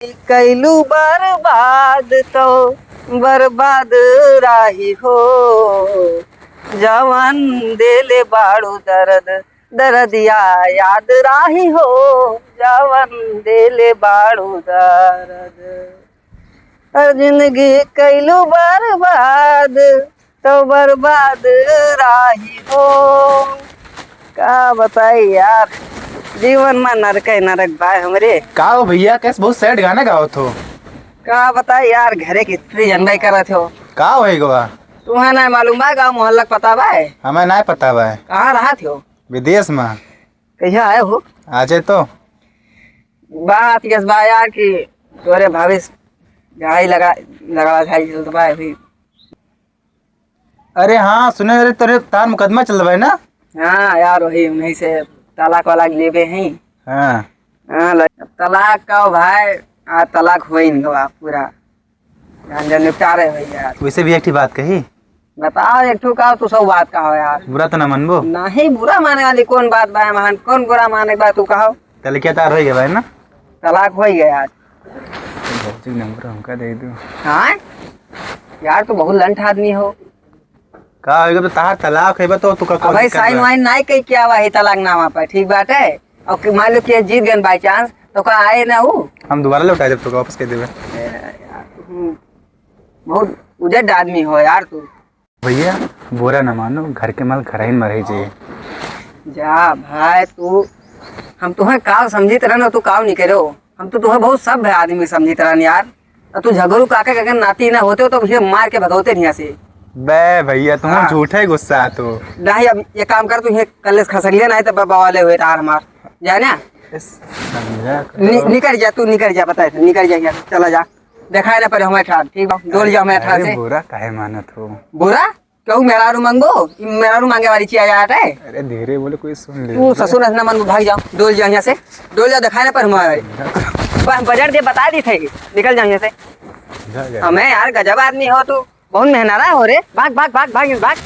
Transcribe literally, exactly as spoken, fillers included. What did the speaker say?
कैलू बर्बाद तो बर्बाद राही हो, जवन देले बाड़ू दर्द, दर्दिया याद राही हो, जवन देले बाड़ू दर्द। और जिंदगी कैलू बर्बाद तो बर्बाद राही हो। का बताई यार, जीवन मा नरक है नरक बा हमरे। का हो भैया, कैसे बहुत सैड गाना गावत हो? का बताई यार, घरे की स्थिति जनबे करत हो। का होई गवा? तुम्हें ना मालूम बा, गाँव मोहल्ला क पता बा? हमें ना पता बा। कहाँ रहत हो? विदेश मा। कहिया आए हो? आजे तो। बात यस बा यार कि तोरे भविष्य गाड़ी लगा, लगा खाई चलत बा अभी। अरे हाँ, सुने, अरे तोरे तार मुकदमा चल रहा है ना? हाँ यार, वही उन्हीं से तलाक वाला लेबे हैं। हाँ। हाँ, ल-, तलाक का भाई, आ तलाक होई न गवा पूरा। जान जान निपटा रहे हो यार। वैसे भी एक ठे बात कही। बताओ एक ठो का, तू सब बात का हो यार। बुरा तो ना मानबो? नहीं, बुरा माने वाली कौन बात बा, महान कौन बुरा माने बा, तू कहो। तलाक क्या तार हो गया भाई ना? तलाक हो गया यार। भौजी नंबर हमका दे दो। हाँ? यार, तू बहुत लंठ आदमी हो। का होइगा, तो तहार तलाक होइबा तो तू का कौन अबे दिक्कत साइन बा? वाइन नाई कई क्या हुआ है तलाक नामा पर, ठीक बात है? और कि मान लो कि जीत गए by chance, तो का आए ना वो? हम दोबारा लौटा देब, तो का वापस कर देबे। ए, यार, तुम बहुत उजड़ आदमी हो यार तू। भैया, बुरा ना मानो, घर के माल घरहिन में रही जाए। जा भाई, तू, हम तुम्हें काव समझित रहन, तू काव नहीं करो। हम तो तुम्हें बहुत सभ्य आदमी समझित रहन यार। और तू झगड़ू काका के अगर नाती ना होते हो तो मुझे मार के भगावते नहीं यहाँ से। बे भैया, तुम हाँ। झूठे गुस्सा तो। नहीं, अब ये काम कर, तू ये कल्ले से खसक लिया, नहीं तो बाबा वाले हुए तार हमार, जाए ना। इस समझा करो। नि-, निकल जा, तू निकल जा, पता है, निकल जा यहाँ से, चला जा। दिखाए ना पड़े हमारे ठार, ठीक बा? डोल जा हमारे ठार अरे से। बुरा काहे मानत हो? बुरा? क्यों मेहरारू मांगबो? ई मेहरारू मांगे वाली चिया जात है? अरे धीरे बोले, कोई सुन ले। तू ससुर ना मांगबो, भाग जाओ, डोल जाओ यहाँ से, डोल जाओ, दिखाए ना पर हमारे। बस बजट दे, बता दी थे, निकल जाओ यहाँ से। जा, जा। हमें यार गजब आदमी हो तू, बहुत मेहनता हो रे, भाग, भाग, भाग, भाग, भाग।